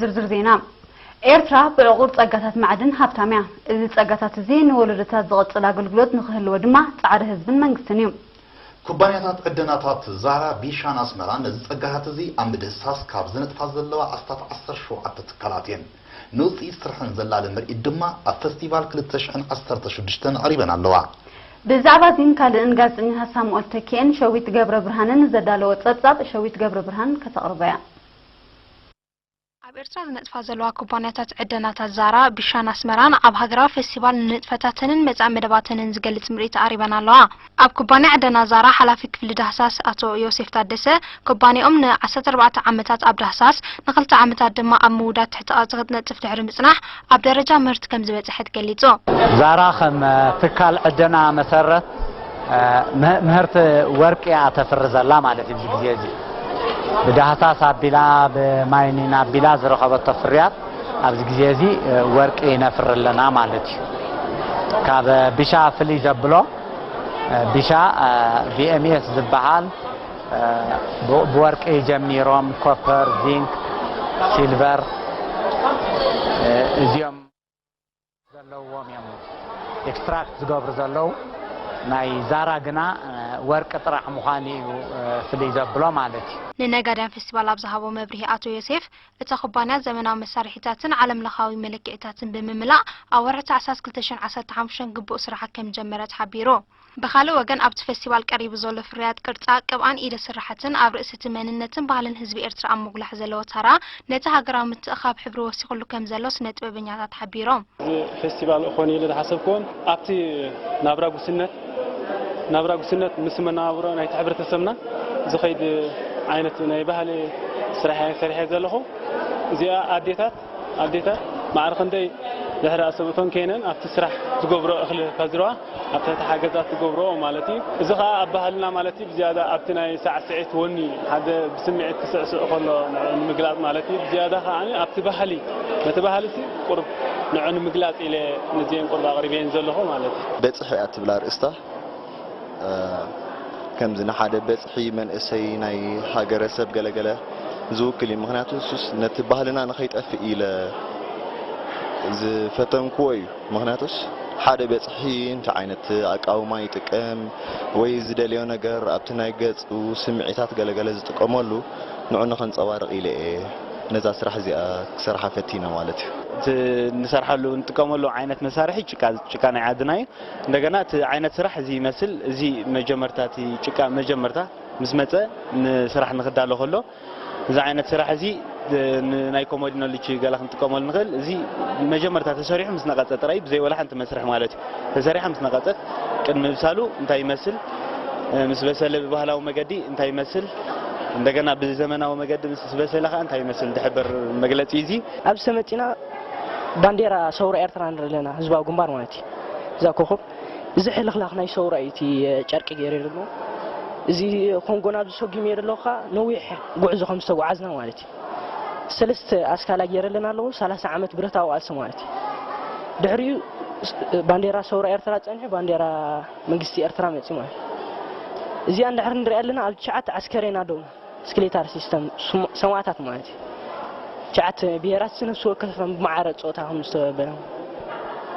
ዝርዝር ዜና። ኤርትራ ብዕቑር ጸጋታት ማዕድን ሃብታም እያ። እዚ ጸጋታት እዚ ንወለዶታት ዝቐጽል ኣገልግሎት ንኽህልዎ ድማ ጻዕሪ ህዝብን መንግስትን እዩ። ኩባንያታት ዕደናታት ዛራ፣ ቢሻን ኣስመራን ነዚ ጸጋታት እዚ ኣብ ምድህሳስ ካብ ዝነጥፋ ዘለዋ ኣስታት ዓሰርተ ሸውዓተ ትካላት እየን። ንውጽኢት ስርሐን ዘላለ ምርኢት ድማ ኣብ ፈስቲቫል ክልተ ሽሕን ዓሰርተ ሽዱሽተን ኣቕሪበን ኣለዋ። ብዛዕባ እዚን ካልእን ጋዜጠኛታት ሳሙኤል ተኪኤን ሸዊት ገብረ ብርሃንን ዘዳለወ ጸብጻብ ሸዊት ገብረ ብርሃን ከተቕርቦ እያ። ኣብ ኤርትራ ዝነጥፋ ዘለዋ ኩባንያታት ዕደናታት ዛራ፣ ቢሻን ኣስመራን ኣብ ሃገራዊ ፈስቲቫል ንንጥፈታተንን መጻኢ መደባተንን ዝገልጽ ምርኢት ኣቕሪበን ኣለዋ። ኣብ ኩባንያ ዕደና ዛራ ሓላፊ ክፍሊ ዳህሳስ ኣቶ ዮሴፍ ታደሰ፣ ኩባንያኦም ን ዓሰርተ ኣርባዕተ ዓመታት ኣብ ዳህሳስ፣ ንኽልተ ዓመታት ድማ ኣብ ምውዳድ ትሕቲ ቅርጺ ክትነጥፍ ድሕሪ ምጽናሕ፣ ኣብ ደረጃ ምህርቲ ከም ዝበጽሐት ገሊጹ። ዛራ ከም ትካል ዕደና መሰረት ምህርቲ ወርቂ እያ ተፍሪ ዘላ ማለት እዩ። ኣብዚ ግዜ እዚ ብዳህሳስ ኣቢላ ብማይኒን ኣቢላ ዝረኸበቶ ፍርያት ኣብዚ ግዜ እዚ ወርቂ ነፍሪ ኣለና ማለት እዩ። ካብ ቢሻ ፍልይ ዘብሎ ቢሻ ቪኤምኤስ ዝበሃል ብወርቂ ጀሚሮም ኮፐር፣ ዚንክ፣ ሲልቨር እዚኦም ዘለዎም እዮም ኤክስትራክት ዝገብሩ ዘለዉ። ናይ ዛራ ግና ወርቂ ጥራሕ ምዃኑ እዩ ፍልይ ዘብሎ ማለት እዩ። ንነጋድያን ፌስቲቫል ኣብ ዝሃቦ መብርሂ ኣቶ ዮሴፍ፣ እታ ኩባንያ ዘመናዊ መሳርሒታትን ዓለምለኻዊ መለክዒታትን ብምምላእ ኣብ ወርሒ ታሕሳስ ክልተ ሽሕን ዓሰርተ ሓሙሽተን ግቡእ ስራሓ ከም ጀመረት ሓቢሩ። ብኻልእ ወገን ኣብቲ ፌስቲቫል ቀሪቡ ዘሎ ፍርያት ቅርጻ ቅብኣን ኢደ ስራሓትን ኣብ ርእሲ እቲ መንነትን ባህልን ህዝቢ ኤርትራ ኣብ ምጉላሕ ዘለዎ ተራ ነቲ ሃገራዊ ምትእኻብ ሕብሪ ወሲኹሉ ከም ዘሎ ስነ ጥበበኛታት ሓቢሮም። እዚ ፌስቲቫል እኾን ኢለ ዝሓሰብክዎን ኣብቲ ናብራ ጉስነት ናብራ ጉስነት ምስ መነባብሮ ናይቲ ሕብረተሰብና ዝኸይድ ዓይነት ናይ ባህሊ ስራሕ እየ ሰሪሐ ዘለኹ። እዚኣ ኣዴታት ኣዴታት ማዕረ ክንደይ ድሕሪ ኣሰብእቶን ከይነን ኣብቲ ስራሕ ዝገብሮ እኽሊ ከዝርዋ ኣብ ትሕቲ ሓገዛት ዝገብርኦ ማለት እዩ። እዚ ኸኣ ኣብ ባህልና ማለት እዩ ብዝያዳ ኣብቲ ናይ ሳዕስዒት ወኒ ሓደ ብስምዒት ክስዕስዕ ከሎ ንምግላጽ ማለት እዩ። ብዝያዳ ኸኣ ኣብቲ ባህሊ ነቲ ባህሊ ቁርብ ንዑ ንምግላጽ ኢለ ነዚኤን ቁርብ ኣቕሪበየን ዘለኹ ማለት እዩ። በጽሒ እያ ትብል ኣርእስታ። ከምዚ ንሓደ በጽሒ መንእሰይ ናይ ሃገረሰብ ገለገለ ዝውክል እዩ። ምኽንያቱ ንሱስ ነቲ ባህልና ንኸይጠፍእ ኢለ ዝፈተንክዎ እዩ። ምኽንያቱስ ሓደ በጽሒ እንታይ ዓይነት ኣቃውማ ይጥቀም ወይ ዝደልዮ ነገር ኣብቲ ናይ ገጹ ስምዒታት ገለገለ ዝጥቀመሉ ንዑ ንኸንጸባርቕ ኢለ እየ ነዛ ስራሕ እዚኣ ክሰርሓ ፈቲነ ማለት እዩ። እቲ ንሰርሓሉ ንጥቀመሉ ዓይነት መሳርሒ ጭቃ ጭቃ ናይ ዓድና እዩ። እንደገና እቲ ዓይነት ስራሕ እዚ ይመስል። እዚ መጀመርታ እቲ ጭቃ መጀመርታ ምስ መጸ ንስራሕ ንክዳሎ ከሎ እዚ ዓይነት ስራሕ እዚ ንናይ ኮሞዲኖ ልቺ ገላ ክንጥቀመሉ ንኽእል። እዚ መጀመርታ ተሰሪሑ ምስ ነቐጸ ጥራይ ብዘይ ወላ ሓንቲ መስርሕ ማለት እዩ። ተሰሪሓ ምስ ነቐጸት ቅድሚ ምብሳሉ እንታይ ይመስል ምስ በሰለ ብባህላዊ መገዲ እንታይ ይመስል እንደገና ብዘመናዊ መገዲ ምስ በሰለ ከዓ እንታይ ይመስል ዝሕብር መግለፂ እዩ። ኣብዚ ተመፂና ባንዴራ ሰውራ ኤርትራ ንርኢ ኣለና፣ ህዝባዊ ግንባር ማለት እዩ። እዛ ኮኾብ፣ እዚ ሕልኽላኽ ናይ ሰውራ እዩ እቲ ጨርቂ ገይረ ዘሎ። እዚ ኮንጎ ናብዚ ሰጒመ ዘለኹ ከዓ ነዊሕ ጉዕዞ ከም ዝተጓዓዝና ማለት እዩ። ሰለስተ ኣስካላ ገይረ ኣለና ኣለኹ፣ ሰላሳ ዓመት ብረታዊ ቃልሲ ማለት እዩ። ድሕሪኡ ባንዴራ ሰውራ ኤርትራ ጸኒሑ፣ ባንዴራ መንግስቲ ኤርትራ መጺኡ ማለት እዩ። እዚኣ እንድሕር ንሪኣ ኣለና፣ ኣብ ትሽዓተ ዓስከሬና ደው ስክሌታር ሲስተም ሰማእታት ማለት እዩ። ትሽዓተ ብሄራት ነፍሲ ወከፍ ከም ብማዕረ ጾታ ከም ዝተበበረ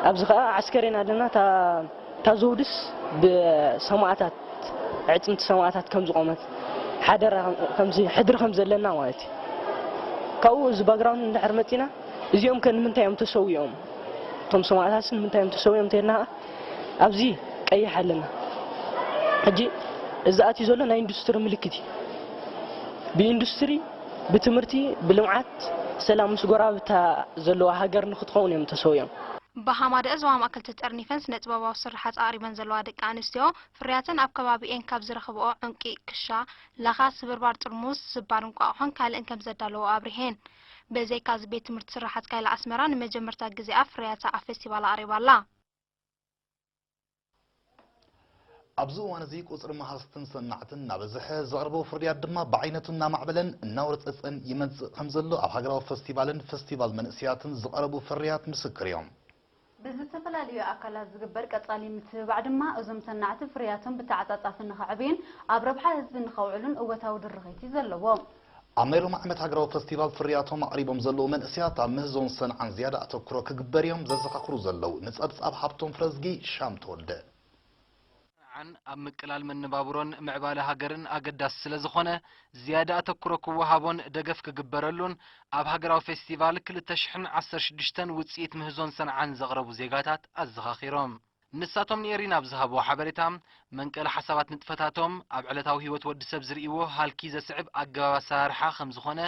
ኣብዚ ኸኣ ዓስከሬን ኣለና። እታ ዘውድስ ብሰማእታት ኣዕጽምቲ ሰማእታት ከም ዝቖመት ሓደራ ከምዚ ሕድሪ ከም ዘለና ማለት እዩ። ካብኡ እዚ ባግራውንድ እንድሕር መጺና እዚኦም ከ ንምንታይ እዮም ተሰዊኦም? እቶም ሰማእታትስ ንምንታይ እዮም ተሰዊኦም እንተልና ኣብዚ ቀይሕ ኣለና። ሕጂ እዚ ኣትዩ ዘሎ ናይ ኢንዱስትሪ ምልክት እዩ። ብኢንዱስትሪ፣ ብትምህርቲ፣ ብልምዓት፣ ሰላም ምስ ጎረባብታ ዘለዋ ሃገር ንክትኸውን እዮም ተሰዊኦም። ብሃማደኣ ዞባ ማእከል ተጠርኒፈን ስነ ጥበባዊ ስርሓት ኣቕሪበን ዘለዋ ደቂ ኣንስትዮ ፍርያተን ኣብ ከባቢኤን ካብ ዝረኽብኦ ዕንቂ፣ ክሻ፣ ላኻ፣ ስብርባር ጥርሙዝ፣ ስባር እንቋቑሖን ካልእን ከም ዘዳለዎ ኣብሪሄን። በዘይካዚ ቤት ትምህርቲ ስርሓት ካይላ ኣስመራ ንመጀመርታ ግዜኣ ፍርያታ ኣብ ፌስቲቫል ኣቕሪባ ኣላ። ኣብዚ እዋን እዚ ቁጽሪ መሃዝትን ሰናዕትን እናበዝሐ፣ ዘቕርቦ ፍርያት ድማ ብዓይነቱ እናማዕበለን እናወርጸጸን ይመጽእ ከምዘሎ ኣብ ሃገራዊ ፈስቲቫልን ፈስቲቫል መንእሰያትን ዝቐረቡ ፍርያት ምስክር እዮም። ብዝተፈላለዩ ኣካላት ዝግበር ቀጻሊ ምትብባዕ ድማ እዞም ሰናዕቲ ፍርያቶም ብተዓጻጻፊ ንኸዕብዩን ኣብ ረብሓ ህዝቢ ንኸውዕሉን እወታዊ ድርኺት እዩ ዘለዎ። ኣብ ናይ ሎሚ ዓመት ሃገራዊ ፈስቲቫል ፍርያቶም ኣቕሪቦም ዘለዉ መንእሰያት ኣብ ምህዞን ሰንዓን ዝያዳ ኣተኩሮ ክግበር እዮም ዘዘኻኽሩ ዘለዉ። ንጸብጻብ ሃብቶም ፍረዝጊ ሻም ተወልደ። ሰንዓን ኣብ ምቅላል መነባብሮን ምዕባለ ሃገርን ኣገዳሲ ስለ ዝኾነ ዝያዳ ኣተኩሮ ክወሃቦን ደገፍ ክግበረሉን ኣብ ሃገራዊ ፌስቲቫል ክልተ ሽሕን ዓሰርተ ሽዱሽተን ውጽኢት ምህዞን ሰንዓን ዘቕረቡ ዜጋታት ኣዘኻኺሮም። ንሳቶም ንኤሪና ኣብ ዝሃብዎ ሓበሬታ፣ መንቀሊ ሓሳባት ንጥፈታቶም ኣብ ዕለታዊ ህይወት ወዲ ሰብ ዝርእይዎ ሃልኪ ዘስዕብ ኣገባብ ኣሰራርሓ ከም ዝኾነ፣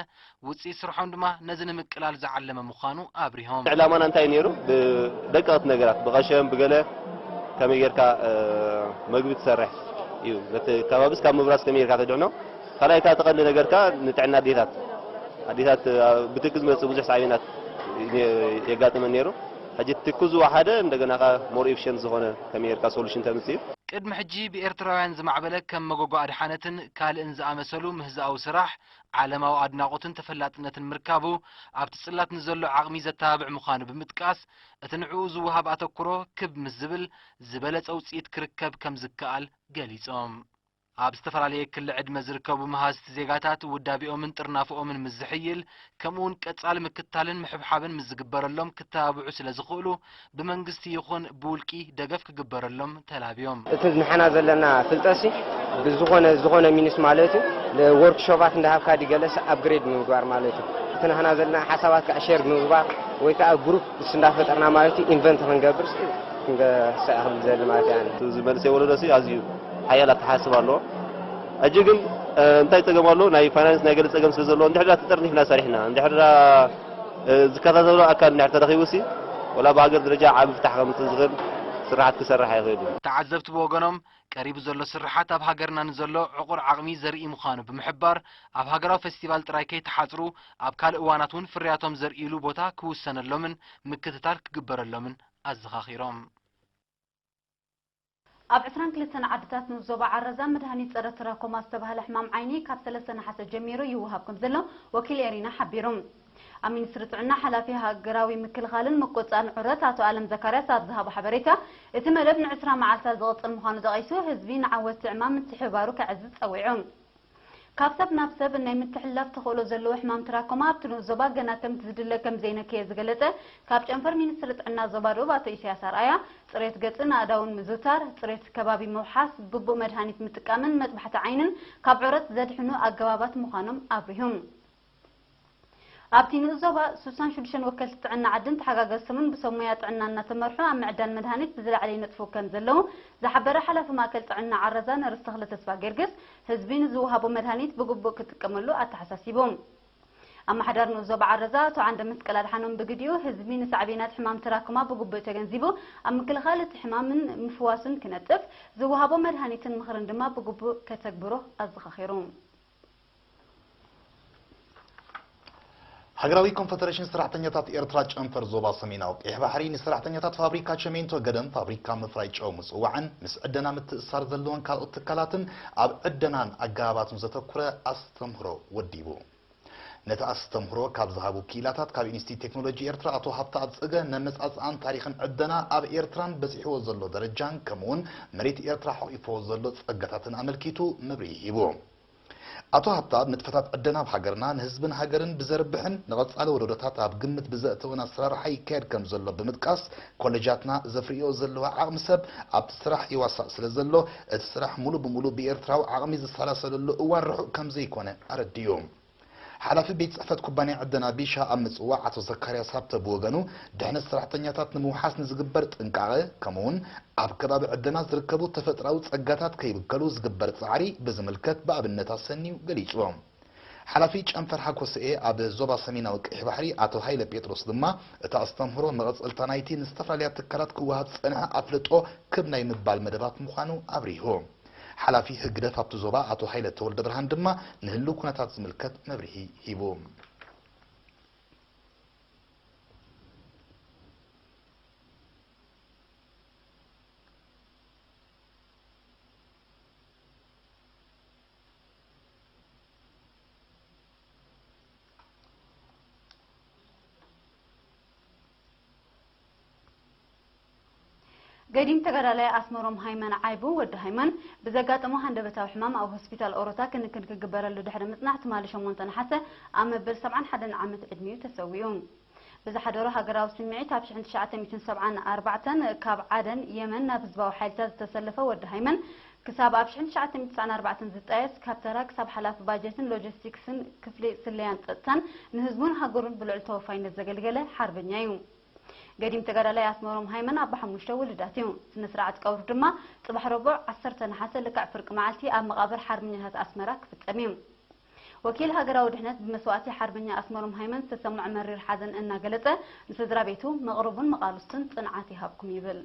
ውጽኢት ስርሖም ድማ ነዚ ንምቅላል ዝዓለመ ምዃኑ ኣብሪሆም። ዕላማና እንታይ ነይሩ? ብደቀቕቲ ነገራት፣ ብቐሸም፣ ብገለ ከመይ ጌርካ መግቢ ትሰርሕ እዩ። ነቲ ከባብስ ካብ ምብራስ ከመይ ጌርካ ተድሕኖ። ካልኣይ ከኣ እቲ ቀንዲ ነገር ከኣ ንጥዕና ኣዴታት፣ ኣዴታት ብትኪ ዝመጽእ ብዙሕ ሳዕቤናት የጋጥመን ነይሩ። ሕጂ ትኪ ዝወሓደ እንደገና ከኣ more efficient ዝኾነ ከመይ ጌርካ solution ተምጽእ እዩ። ቅድሚ ሕጂ ብኤርትራውያን ዝማዕበለ ከም መጎጎ ኣድሓነትን ካልእን ዝኣመሰሉ ምህዞኣዊ ስራሕ ዓለማዊ ኣድናቖትን ተፈላጥነትን ምርካቡ ኣብቲ ጽላት ንዘሎ ዓቕሚ ዘተባብዕ ምዃኑ ብምጥቃስ፣ እቲ ንዕኡ ዝወሃብ ኣተኩሮ ክብ ምስ ዝብል ዝበለጸ ውጽኢት ክርከብ ከም ዝከኣል ገሊጾም። ኣብ ዝተፈላለየ ክሊ ዕድመ ዝርከቡ መሃዝቲ ዜጋታት ውዳቤኦምን ጥርናፈኦምን ምስ ዝሕይል፣ ከምኡውን ቀጻሊ ምክትታልን ምሕብሓብን ምስ ዝግበረሎም ክተባብዑ ስለ ዝኽእሉ፣ ብመንግስቲ ይኹን ብውልቂ ደገፍ ክግበረሎም ተላብዮም። እቲ ንሕና ዘለና ፍልጠትሲ ብዝኾነ ዝኾነ ሚንስ ማለት እዩ ንወርክሾፓት እንዳሃብካ ድገለስ ኣፕግሬድ ንምግባር ማለት እዩ። እቲ ንሕና ዘለና ሓሳባት ከዓ ሼር ብምግባር ወይ ከዓ ግሩፕ እንዳፈጠርና ማለት እዩ ኢንቨንት ክንገብር ክንገሳ ይኽእል ዘሊ ማለት እዩ። ኣነ ዝመልሰ ወለዶሲ ኣዝዩ ሓያል ኣተሓሳስባ ኣለዎ። ሕጂ ግን እንታይ ጸገም ኣሎ? ናይ ፋይናንስ ናይ ገለ ጸገም ስለ ዘለዎ እንድሕር ዳ ተጠርኒፍና ሰሪሕና እንድሕር ዳ ዝከታተሎ ኣካል እንድሕር ተረኺቡ ሲ ወላ ብሃገር ደረጃ ዓቢ ፍታሕ ከምጽእ ዝኽእል ስርሓት ክሰርሕ ይኽእል እዩ። ተዓዘብቲ ብወገኖም ቀሪቡ ዘሎ ስርሓት ኣብ ሃገርና ንዘሎ ዕቑር ዓቕሚ ዘርኢ ምዃኑ ብምሕባር፣ ኣብ ሃገራዊ ፈስቲቫል ጥራይ ከይተሓጽሩ ኣብ ካልእ እዋናት እውን ፍርያቶም ዘርእይሉ ቦታ ክውሰነሎምን ምክትታል ክግበረሎምን ኣዘኻኺሮም። ኣብ ዕስራን ክልተን ዓድታት ንኡስ ዞባ ዓረዛ መድሃኒት ጸረ ትራኮማ ዝተባህለ ሕማም ዓይኒ ካብ ሰለስተ ነሓሰ ጀሚሩ ይወሃብ ከም ዘሎ ወኪል ኤሪና ሓቢሩ። ኣብ ሚኒስትሪ ጥዕና ሓላፊ ሃገራዊ ምክልኻልን ምቁጽጻርን ዑረት ኣቶ ኣለም ዘካርያስ ኣብ ዝሃቦ ሓበሬታ፣ እቲ መደብ ንዕስራ መዓልታት ዝቕጽል ምዃኑ ጠቒሱ፣ ህዝቢ ንዓወት'ቲ ዕማም ምትሕብባሩ ከዕዝዝ ጸዊዑ። ካብ ሰብ ናብ ሰብ ናይ ምትሕልላፍ ተኽእሎ ዘለዎ ሕማም ትራኮማ ኣብቲ ንኡስ ዞባ ገና ከምቲ ዝድለ ከም ዘይነከየ ዝገለጸ ካብ ጨንፈር ሚኒስትሪ ጥዕና ዞባ ደቡብ ኣቶ ኢሳያስ ኣርኣያ፣ ጽሬት ገጽን ኣእዳውን ምዝውታር፣ ጽሬት ከባቢ ምውሓስ፣ ግቡእ መድሃኒት ምጥቃምን መጥባሕቲ ዓይንን ካብ ዑረት ዘድሕኑ ኣገባባት ምዃኖም ኣብሪሁ። ኣብቲ ንኡስ ዞባ፣ ሱሳን ሽዱሽተን ወከልቲ ጥዕና ዓድን ተሓጋገዝቶምን ብሰብ ሞያ ጥዕና እናተመርሑ ኣብ ምዕዳል መድሃኒት ብዝለዓለ ይነጥፉ ከም ዘለዉ ዝሓበረ ሓላፊ ማእከል ጥዕና ዓረዛ ነርስ ተኽለ ተስፋ ጊዮርጊስ፣ ህዝቢ ንዝወሃቦ መድሃኒት ብግቡእ ክጥቀመሉ ኣተሓሳሲቡ። ኣመሓዳሪ ንኡስ ዞባ ዓረዛ ኣቶ ዓንደ መስቀል ኣድሓኖም ብግዲኡ፣ ህዝቢ ንሳዕቤናት ሕማም ትራኮማ ብግቡእ ተገንዚቡ ኣብ ምክልኻል እቲ ሕማምን ምፍዋሱን ክነጥፍ፣ ዝወሃቦ መድሃኒትን ምኽርን ድማ ብግቡእ ከተግብሮ ኣዘኻኺሩ። ሃገራዊ ኮንፈደሬሽን ሰራሕተኛታት ኤርትራ ጨንፈር ዞባ ሰሜናዊ ቀይሕ ባሕሪ ንሰራሕተኛታት ፋብሪካ ቸሜንቶ ገደም ፋብሪካ ምፍራይ ጨው ምጽዋዕን ምስ ዕደና ምትእስሳር ዘለወን ካልኦት ትካላትን ኣብ ዕደናን ኣገባባትን ዘተኩረ ኣስተምህሮ ወዲቡ። ነቲ ኣስተምህሮ ካብ ዝሃቡ ክኢላታት ካብ ኢንስቲትዩት ቴክኖሎጂ ኤርትራ ኣቶ ሃብተ ኣጽገ ነመጻጽኣን ታሪኽን ዕደና ኣብ ኤርትራን በጺሕዎ ዘሎ ደረጃን ከምኡውን መሬት ኤርትራ ሓቒፍዎ ዘሎ ጸጋታትን ኣመልኪቱ መብርሂ ሂቡ። ኣቶ ሃብተ ኣብ ንጥፈታት ዕደና ኣብ ሃገርና ንህዝብን ሃገርን ብዘርብሕን ንቐጻሊ ወለዶታት ኣብ ግምት ብዘእተወን ኣሰራርሓ ይካየድ ከም ዘሎ ብምጥቃስ፣ ኮለጃትና ዘፍርይኦ ዘለዋ ዓቕሚ ሰብ ኣብቲ ስራሕ ይዋሳእ ስለ ዘሎ፣ እቲ ስራሕ ሙሉእ ብሙሉእ ብኤርትራዊ ዓቕሚ ዝሰላሰለሉ እዋን ርሑቕ ከም ዘይኮነ ኣረዲኡ። ሓላፊ ቤት ጽሕፈት ኩባንያ ዕደና ቢሻ ኣብ ምጽዋዕ ኣቶ ዘካርያስ ሃብተ ብወገኑ፣ ድሕነት ሰራሕተኛታት ንምውሓስ ንዝግበር ጥንቃቐ፣ ከምኡውን ኣብ ከባቢ ዕደና ዝርከቡ ተፈጥራዊ ጸጋታት ከይብከሉ ዝግበር ጻዕሪ ብዝምልከት ብኣብነት ኣሰንዩ ገሊጹ። ሓላፊ ጨንፈር ሃኮሰኤ ኣብ ዞባ ሰሜናዊ ቀይሕ ባሕሪ ኣቶ ሃይለ ጴጥሮስ ድማ፣ እቲ ኣስተምህሮ መቐጸልታ ናይቲ ንዝተፈላለያ ትካላት ክወሃብ ዝጸንሐ ኣፍልጦ ክብ ናይ ምባል መደባት ምዃኑ ኣብሪሁ። ሓላፊ ህግደፍ ኣብቲ ዞባ ኣቶ ሃይለ ተወልደብርሃን ድማ ንህልው ኩነታት ዝምልከት መብርሂ ሂቡ። ገዲም ተጋዳላይ ኣስመሮም ሃይመን ዓይቡ፣ ወዲ ሃይመን፣ ብዘጋጠሞ ሃንደበታዊ ሕማም ኣብ ሆስፒታል ኦሮታ ክንክን ክግበረሉ ድሕሪ ምጽናሕ፣ ትማሊ ሸሞንተ ነሓሰ ኣብ መበል ሰብዓን ሓደን ዓመት ዕድሚኡ ተሰዊኡ። ብዝሓደሮ ሃገራዊ ስምዒት፣ ኣብ ሽሕን ትሽዓተ ሚእትን ሰብዓን ኣርባዕተን ካብ ዓደን የመን ናብ ህዝባዊ ሓይልታት ዝተሰለፈ ወዲ ሃይመን፣ ክሳብ ኣብ ሽሕን ትሽዓተ ሚእትን ትስዓን ኣርባዕተን ዝጣየስ፣ ካብ ተራ ክሳብ ሓላፊ ባጀትን ሎጂስቲክስን ክፍሊ ስለያን ጸጥታን፣ ንህዝቡን ሃገሩን ብልዑል ተወፋይነት ዘገልገለ ሓርበኛ እዩ። ገዲም ተጋዳላይ ኣስመሮም ሃይመን ኣቦ ሓሙሽተ ውሉዳት እዩ። ስነ ስርዓት ቀብሩ ድማ ጽባሕ ረቡዕ ዓሰርተ ነሓሰ ልክዕ ፍርቂ መዓልቲ ኣብ መቓብር ሓርበኛታት ኣስመራ ክፍጸም እዩ። ወኪል ሃገራዊ ድሕነት ብመስዋእቲ ሓርበኛ ኣስመሮም ሃይመን ዝተሰምዖ መሪር ሓዘን እናገለጸ፣ ንስድራ ቤቱ፣ መቕርቡን መቓልስቱን ጽንዓት ይሃብኩም ይብል።